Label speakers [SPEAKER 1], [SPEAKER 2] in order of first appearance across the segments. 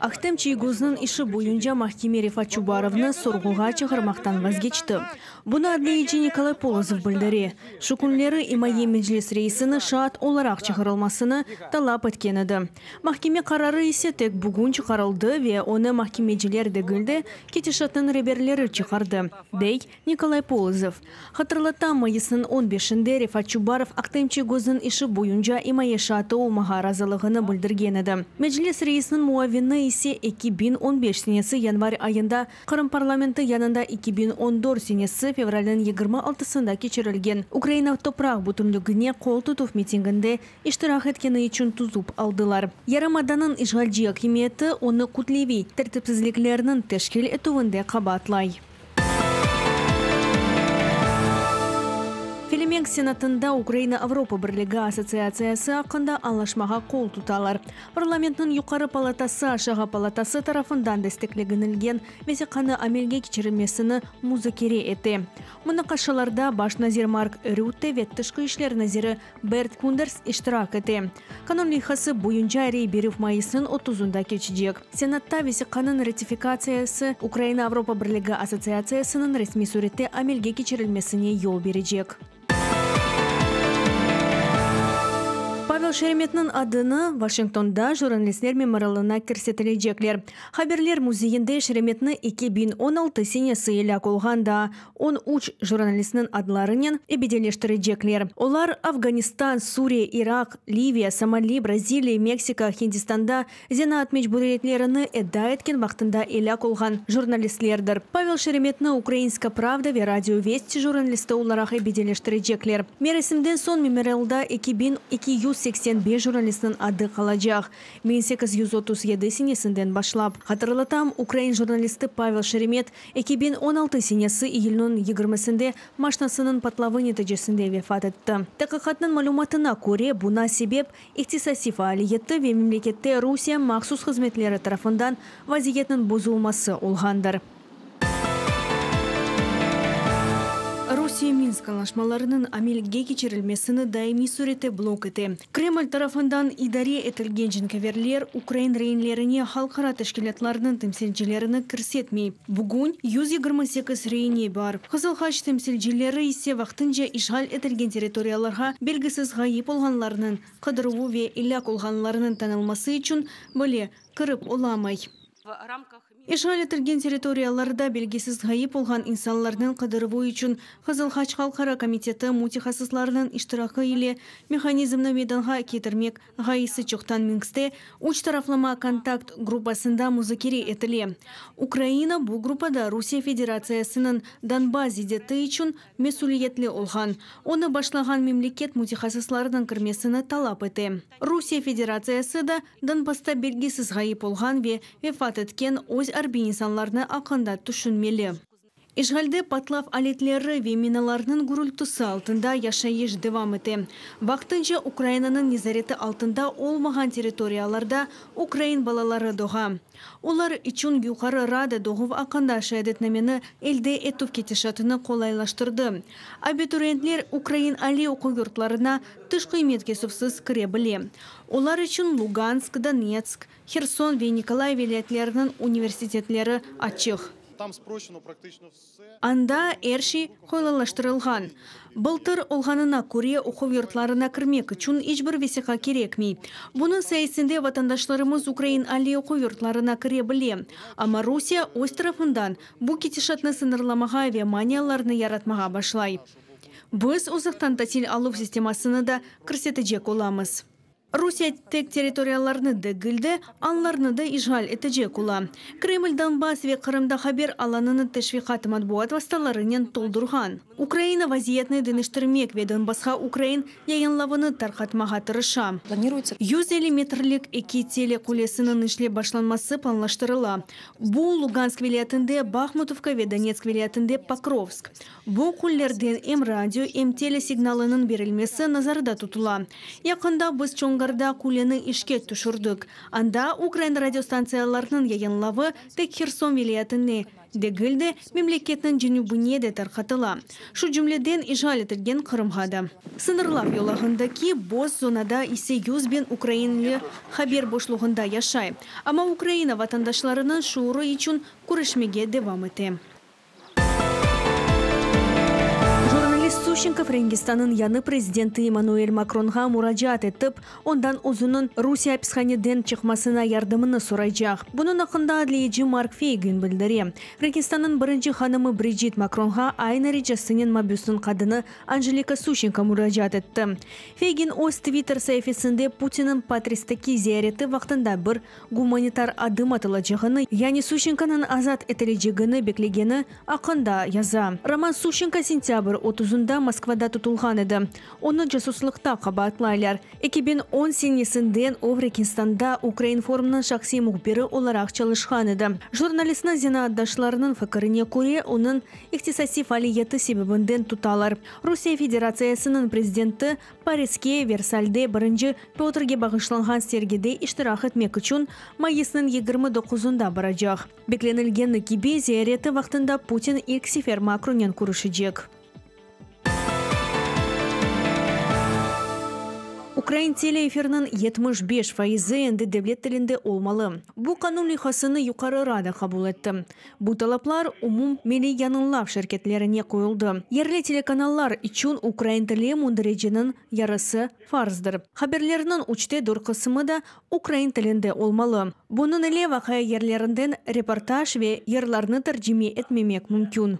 [SPEAKER 1] Ahtem Çiygoznıñ işi boyunca mahkeme Refat Çubarovnı sorğuğa çağırmaqtan vazgeçti. Bunı adliyeci Nikolay Polozov bildire. Şu künleri imaye Meclis reisini şaat olaraq çağırılmasını talap etken edi. Mahkeme qararı ise tek bugün çıqarıldı ve onı mahkemeciler degil de, ketişatnıñ reberleri çıqardı, dey Nikolay Polozov. Hatırlatam, mayısnıñ on beşinde Refat Çubarov Ahtem Çiygoznıñ işi boyunca imaye şaatı olmağa razılığını bildirgen edi. Meclis reisiniñ muavini ise 2015 senesi yanvar ayında Qırım parlamenti yanında 2014 senesi fevralniñ 26-sında keçirilgen Ukraina topraq bütünligine qol tutuv mitinginde iştirak etkeni içün tutup aldılar. Yarımadanıñ işğalci akimiyeti onı kütleviy tertipsizliklerniñ teşkil etüvinde qabaatlay. Felemenk Senatında Ukraina Avropa Birligi Assotsiatsiyası aqqında añlaşmağa qol tutalar. Parlamentniñ yuqarı palatası aşağı palatası tarafından desteklegenilgen vesiqanı amelge keçirilmesini muzakere ete. Munaqaşalarda baş nazir Mark Rütte ve tışqı işler naziri Bert Kunders iştirak ete. Qanun leyhası boyunca rey berüv mayısnıñ otuzında keçecek. Senatta vesiqanıñ ratifikatsiyası Ukraina Avropa Birligi Assotsiatsiyasınıñ resmiy sürette amelge keçirilmesine yol berecek. Pavel Şeremetniñ adını Washingtonda jurnalistler memorialına kirsetilecekler. Haberler müzeyinde Şeremetni 2016 senesi elâk olğan daa 13 jurnalistniñ adlarınen ebediyleştirecekler. Olar Afganistan, Suriye, İraq, Liviya, Somali, Braziliya, Meksika, Hindistanda zenaat mecburiyetlerini eda etken vaqtında elâk olğan jurnalistlerdir. Pavel Şeremetni Ukrainska pravda ve Radio Vesti jurnalisti olaraq ebediyleştirecekler. Merasimden soñ memorialda 2285 jurnalistniñ adı qalacaq. 1837 senesinden başlap. Hatırlatam, ukrain jurnalisti Pavel Şeremet 2016 senesi iyülniñ yigirmisinde maşnasınıñ patlavı neticesinde vefat etti. Taqiqatnıñ malümatına köre, buña sebep, ihtisasiy faaliyeti ve memlekette Rusiye mahsus hızmetleri tarafından vaziyetniñ bozulması olğandır. Rusiye Minsk añlaşmalarınıñ amelge keçirilmesini daimiy sürette blok ete. Kreml tarafından idare etilgen cenkâverler ukrain reinlerine halqara teşkilâtlarnıñ temsilcilerini kirsetmey. Bugün 128 reine bar. Qızıl Haç temsilcileri ise vaqtınca işğal etilgen territoriyalarğa belgisiz ğayıp olğanlarnıñ qıdıruvı ve elâk olğanlarınıñ tanılması içün bile kirip olamay. İşğal etilgen territoriyalarda belgisiz ğayıp olğan insanlarnıñ qıdıruvı içün Qızıl Haç Halqara komiteti mütehassıslarınıñ iştirakı ile mehanizmni meydanğa ketirmek ğayesi çoqtan Minskte üç taraflama kontakt gruppasında muzakere etile. Ukraina bu gruppada Rusiye Federatsiyasınıñ Donbass ziddeti içün mesüliyetli olğan, onı başlağan memleket mütehassıslarınıñ kirmesini talap ete. Rusiye Federatsiyası da Donbassta belgisiz ğayıp olğan ve vefat etken öz arbiy insanlarnı aqqında tüşünmeli. İşğalde patlav aletleri ve minalarnıñ gürültüsi altında yaşayış devam ete. Vaqtınca Ukrainanıñ nezareti altında olmağan territoriyalarda ukrain balaları doğa. Olar içün Yuqarı Rada doğuv aqqında şeadetnameni elde etüv ketişatını qolaylaştırdı. Abituriyentler ukrain aliy oquv yurtlarına tış qıymet kesüvsiz kire bile. Olar içün Lugansk, Donetsk, Herson ve Nikolayev vilâyetleriniñ universitetleri açıq. Anda er şey qolaylaştırılğan. Bıltır olğanına köre, oquv yurtlarına kirmek içün iç bir vesiqa kerekmey. Bunıñ sayesinde vatandaşlarımız ukrain aliy oquv yurtlarına kire bile. Amma Rusiye, öz tarafından, bu ketişatnı sıñırlamağa ve manialarnı yaratmağa başlay. Biz uzaqtan tasil aluv sistemasını da kirsetecek olamız. Rusiye tek territoriyalarnı degil de, añlarnı da işğal etecek ola. Kreml Donbass ve Qırımda haber alanını teşviqat matbuat vastalarınen toldurğan. Ukraina vaziyetni deñiştirmek ve Donbassqa ukrain yayınlavını tarqatmağa tırışa. 150 metrlik eki tele qulesiniñ işlep başlanması planlaştırıla. Bu, Lugansk vilâyetinde Bahmutovka ve Donetsk vilâyetinde Pokrovsk. Bu künlerden em radio, em tele signalınıñ berilmesi nazarda tutula. Yaqında biz Çonğar. Çonğarda quleni işke tüşürdik. Anda ukrain radiostantsiyalarnıñ yayınlavı tek Herson vilâyetine degil de, memleketniñ cenübine de tarqatıla, şu cümleden işğal etilgen Qırımğa da. Sıñırlav yolağındaki boz zonada ise 100.000 ukrainli haber boşluğında yaşay, amma Ukraina vatandaşlarınıñ şuurı içün küreşmege devam ete. Jurnalist Suşenko Frenkistannıñ yañı prezidenti Emmanuel Makronğa muracaat etip, ondan özüniñ Rusiye apishaneden çıqmasına yardımını soraycaq. Bunıñ aqqında adliyeci Mark Feygin bildire. Frenkistannıñ birinci hanımı Brijit Makronğa aynı ricasınen mabüsniñ qadını Anjelika Suşenko muracaat etti. Feygin öz Twitter saifesinde Putinniñ Patristeki ziyareti vaqtında bir gumanitar adım atılacağını, yani Suşenkonıñ azat etilecegini beklegeni aqqında yaza. Roman Suşenko sentâbr otuzında Moskvada tutulğan edi. Onı casuslıqta qabaatlaylar. 2010 senesinden o Frenkistan'da Ukrainformnıñ şahsiy mühbiri olaraq çalışqan edi. Jurnalistni zenaatdaşlarınıñ fikirine köre, onıñ ihtisasiy faaliyeti sebebinden tutalar. Rusiye Federatsiyasınıñ prezidenti Pariske Versalde birinci Pötrge bağışlanğan sergide iştirak etmek içün mayısnıñ 29-ında baracaq. Beklenilgeni kibi, ziyareti vaqtında Putin ilk sefer Makronnen körüşecek. Ukrain teleefiriniñ 75 faizi endi devlet tilinde olmalı. Bu qanun leyhasını Yuqarı Rada qabul etti. Bu talaplar umum milliy yayınlav şirketlerine qoyuldı. Yerli telekanallar içün ukrain tili mündericeniñ yarısı farzdır. Haberlerniñ üçte dört qısmı da ukrain tilinde olmalı. Bunıñ ile vaqia yerlerinden reportaj ve yırlarnı tercime etmemek mümkün.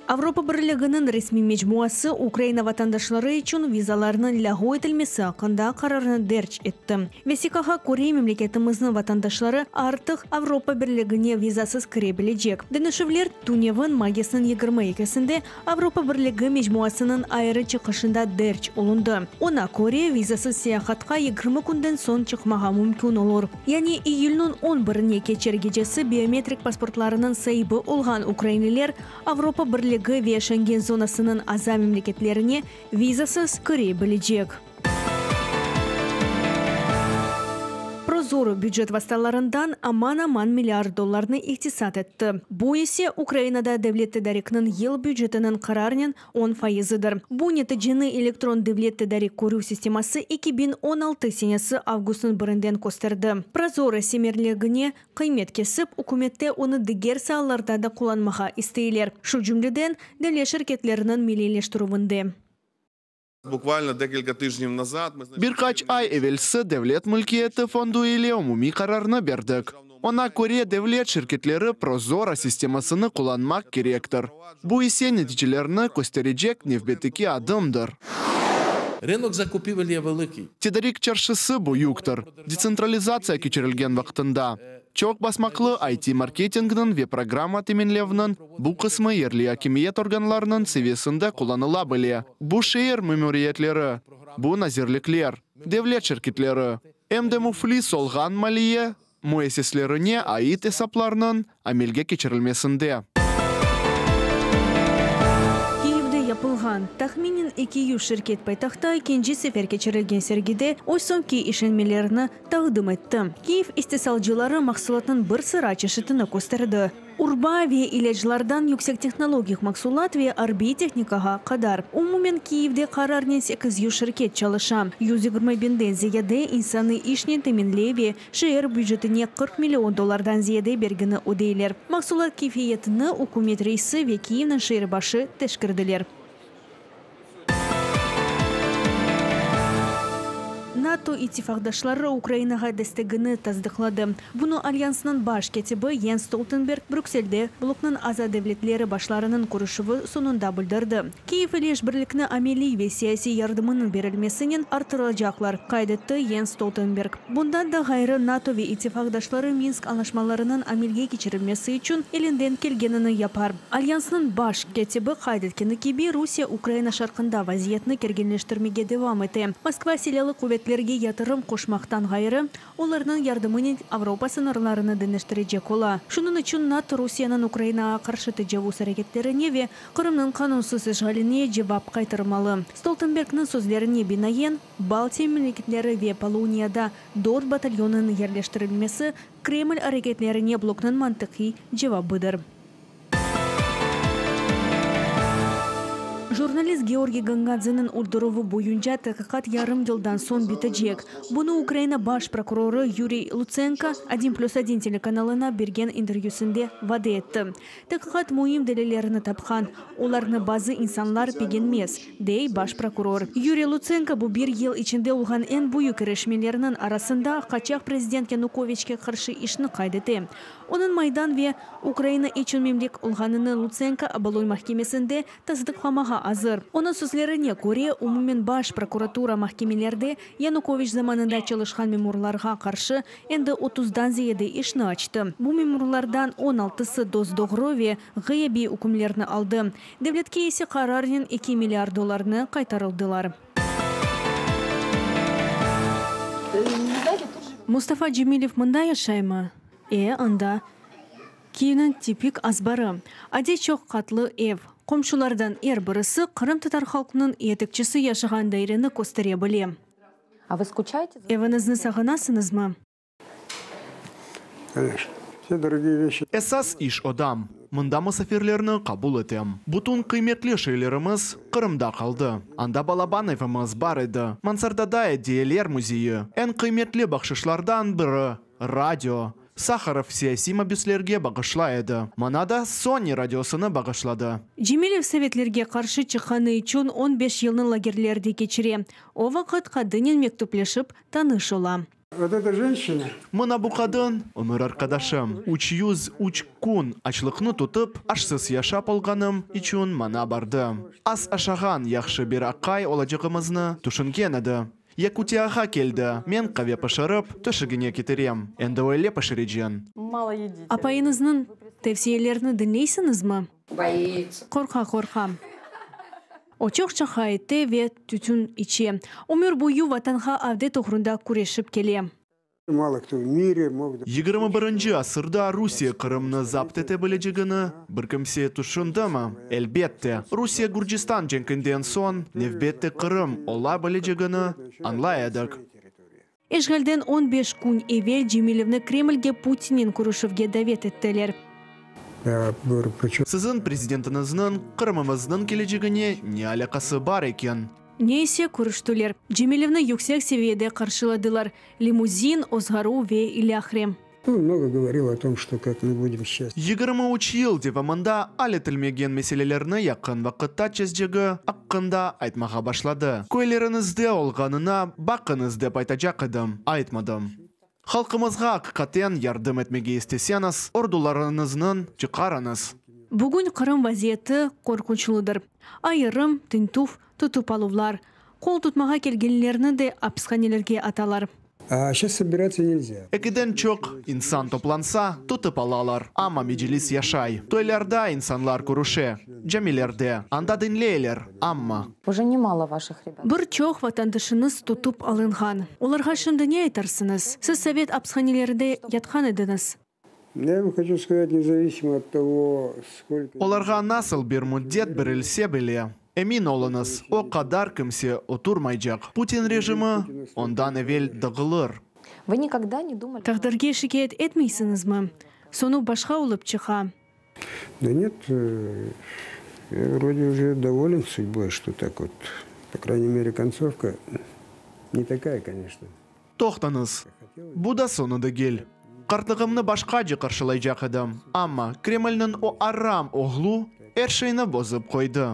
[SPEAKER 1] Avropa Birliginiñ resmiy mecmuası Ukraina vatandaşları içün vizalarnıñ lâğu etilmesi aqqında qararnı derc etti. Vesiqağa köre, memleketimizniñ vatandaşları artıq Avropa Birligine vizasız kire bilecek. Deñişüvler tünevin mayısnıñ 22-sinde Avropa Birligi mecmuasınıñ ayrı çıqışında derc olundı. Oña köre, vizasız seyahatqa 20 künden soñ çıqmağa mümkün olur. Yani iyülniñ on birine keçer gecesi biometrik pasportlarınıñ saibi olğan ukrainliler Avropa Birligi ve Şengen zonasınıñ aza memleketlerine vizasız kire bilecek. ProZorro bücet vastalarından aman-aman milliard dollarnı iqtisat etti. Bu ise Ukrainada devlet tedarikniñ yıl bücetiniñ qararnen on fayızıdır. Bu neticeni elektron devlet tedarik körüv sisteması 2016 senesi avgustnıñ birinden kösterdi. ProZorro semerligine qıymet kesip, ükümette onı diger saalarda da qullanmağa isteyler, şu cümleden, devlet şirketleriniñ milliyleştirüvinde.
[SPEAKER 2] Bukvalno dekilka tijniv nazad mı
[SPEAKER 3] Bir qaç ay evelsi Devlet mülkiyeti fondu ile umumiy qararnı berdik. Oña köre devlet şirketleri ProZorro sistemasını qullanmaq kerektir. Bu ise neticelerni kösterecek nevbetteki adımdır.
[SPEAKER 4] Ринок закупівель є великий.
[SPEAKER 3] Tedarik çarşısı büyüktir. Detsentralizatsiya keçirilgen vaqtında, çoq basmaqlı IT marketingniñ ve programma teminlevniñ bu qısmı yerli akimiyet organlarınıñ seviyesinde qullanıla bile. Bu şeer memuriyetleri, bu nazirlikler, devlet şirketleri, em de müflis olğan maliye müessiselerine ait esaplarnıñ amelge keçirilmesinde.
[SPEAKER 1] Kyivde yapılğan, tahminen 200 şirket paytahtta ekinci sefer keçirilgen sergide öz soñki işlenmelerini taqdim etti. Kyiv istisalcıları mahsulatnıñ bir sıra çeşitini kösterdi. Urba ve ilâclardan yüksek tehnologik mahsulat ve arbiy tehnikağa qadar. Umumen Kyivde qararnen 800 şirket çalışa. 120 binden ziyade insannı işnen teminley ve şeer bücetine 40 million dollardan ziyade bergini ödeyler. Mahsulat keyfiyetini ükümet reisi ve Kyivniñ şeer başı teşkerdiler. NATO ittifaqdaşları Ukrainağa destegini tasdıqladı. Bunı Alyansnıñ baş kâtibi Jens Stoltenberg Brükselde bloknıñ aza devletleri başlarınıñ körüşüvi soñunda bildirdi. Kyiv ile işbirlikni ameliy ve siyasiy yardımınıñ berilmesinen arttıracaqlar, qayd etti Jens Stoltenberg. Bundan da ğayrı, NATO ve ittifaqdaşları Minsk añlaşmalarınıñ amelge keçirilmesi içün elinden kelgenini yapar. Alyansnıñ baş kâtibi qayd etkeni kibi, Rusiye Ukraina şarqında vaziyetni kerginleştirmege devam ete. Moskva silâlı quvetleri. quvetlerge yatırım qoşmaqtan ğayrı, olarnıñ yardımınen Avropa sıñırlarını deñiştirecek ola. Şunıñ içün NATO Rusiyeniñ Ukrainağa qarşı tecavuz areketlerine ve Qırımnıñ qanunsız işğaline cevap qaytarmalı. Stoltenbergniñ sözlerine binaen, Baltiya memleketleri ve Poloniyada dört batalyonınıñ yerleştirilmesi Kreml areketlerine bloknıñ mantıqiy cevabıdır. Jurnalist Georgiy Gongadzeniñ öldürüvi boyunca taqiqat yarım yıldan soñ bitecek. Bunı Ukraina baş prokurorı Yuriy Lutsenko Odin plüs odin telekanalına bergen intervyüsinde vade etti. Taqiqat müim delillerni tapqan, olarnı bazı insanlar begenmez, dey baş prokuror. Yuriy Lutsenko bu bir yıl içinde olğan eñ büyük irişmelerniñ arasında qaçaq prezident Yanukoviçke qarşı işni qayd ete. Onıñ Maydan ve Ukraina içün memlek olğanını Lutsenko Oboloy mahkemesinde tasdıqlamağa azır. Onıñ sözlerine köre, umumen Baş prokuratura mahkemelerde Yanukoviç zamanında çalışqan memurlarğa qarşı endi otuzdan ziyade işni açtı. Bu memurlardan on altısı dos-doğru ve ğıyabiy ükümlerni aldı, devletke ise qararnen eki milliard dollarnı qaytarıldılar. Mustafa Cemilev mında yaşaymı? E, anda. Kiyevniñ tipik azbarı. Adiy çoq qatlı ev. Qomşulardan er birisi qırımtatar halqınıñ yetekçisi yaşağan daireni köstere bile. Eviñizni sağınasıñızmı?
[SPEAKER 3] Esas iş odam. Mında musafirlerni qabul etem. Bütün qıymetli şeylerimiz Qırımda qaldı. Anda balaban evimiz bar edi, mansardada ediyeler müzeyi, eñ qıymetli bahşışlardan biri, radio. Saharov siyasiy mabüslerge bağışlay edi. Maña da Sony radiosını bağışladı.
[SPEAKER 1] Cemilev sovetlerge qarşı çıqqanı içün on beş yılnı lagerlerde keçire. O vaqıt qadınen mektüpleşip tanış ola.
[SPEAKER 5] Vot eta jenşçina.
[SPEAKER 3] Mına bu qadın, ömür arqadaşım. 303 kün açlıqnı tutıp, aşsız yaşap olğanım içün maña bardı. Az aşağan yahşı bir aqay olacağımıznı tüşüngen edi. Yakutiyağa keldi, men qave pişirip, töşegine ketirem. Endi öyle pişirecen.
[SPEAKER 1] Apayıñıznıñ tevsiyelerini diñleysiñizmi? Qorqa-qorqa. O çoq şaqa ete ve tütün içe. Ömür boyu Vatanğa avdet oğrunda küreşip kele.
[SPEAKER 5] Мало кто в мире мог.
[SPEAKER 3] Yigirmi birinci asırda Rusiye Qırımnı zapt ete bilecegini bir kimse tüşündimi? Elbette, Rusiye Gürcistan cenkinden soñ nevbette Qırım ola bilecegini añlay edik.
[SPEAKER 1] İşğalden 15 kün evel Cemilevni Kremlge Putinnen körüşüvge davet ettiler.
[SPEAKER 5] Я говорю, при чем?
[SPEAKER 3] Siziñ prezidentiñizniñ Qırımımıznıñ kelecegine ne alâqası bar eken?
[SPEAKER 1] Ne ise körüştiler. Cemilevni yüksek seviyede qarşıladılar. Limuzin, ozğaruv ve ilâhre.
[SPEAKER 5] Он много говорил о том, что как мы будем сейчас
[SPEAKER 3] 23 yıl devamında al etilmegen meselelerni yaqın vaqıtta çezecegi aqqında aytmağa başladı. Köyleriñizde olğanına baqıñız dep aytacaq edim, aytmadım. Halqımızğa aqiqaten yardım etmege isteseñiz, ordularıñıznı çıqarıñız.
[SPEAKER 1] Bugün Qırım vaziyeti qorqunçlıdır. Ayırım, tintüv, tutıp aluvlar. Qol tutmağa kelgenlerni de apishanelerge atalar.
[SPEAKER 5] А сейчас собираться нельзя.
[SPEAKER 3] Ekiden çoq insan toplansa, tutıp alalar. Amma Meclis yaşay. Toylarda insanlar körüşe. Camilerde. Anda diñleyler. Amma.
[SPEAKER 6] Уже немало ваших ребят.
[SPEAKER 1] Bir çoq vatandaşıñız tutıp alınğan. Olarğa şimdi ne aytarsıñız? Siz sovet apishanelerinde yatqan ediñiz.
[SPEAKER 5] Я вам хочу сказать, независимо от того, сколько...
[SPEAKER 3] Olarğa nasıl bir müddet berilse bile, emin oluñız, o qadar kimse oturmaycaq. Putin rejimi ondan evel dağılır.
[SPEAKER 6] Вы никогда не думали...
[SPEAKER 1] Taqdirge şikâyet etmeysiñizmi? Soñu başqa olıp çıqa.
[SPEAKER 5] Да нет, я вроде уже доволен судьбой, что так вот, по крайней мере, концовка не такая, конечно.
[SPEAKER 3] Toqtañız. Bu da soñu degil. Qartlığımnı başqace qarşılaycaq edim. Amma Kremlniñ o aram oğlu er şeyni bozıp qoydı.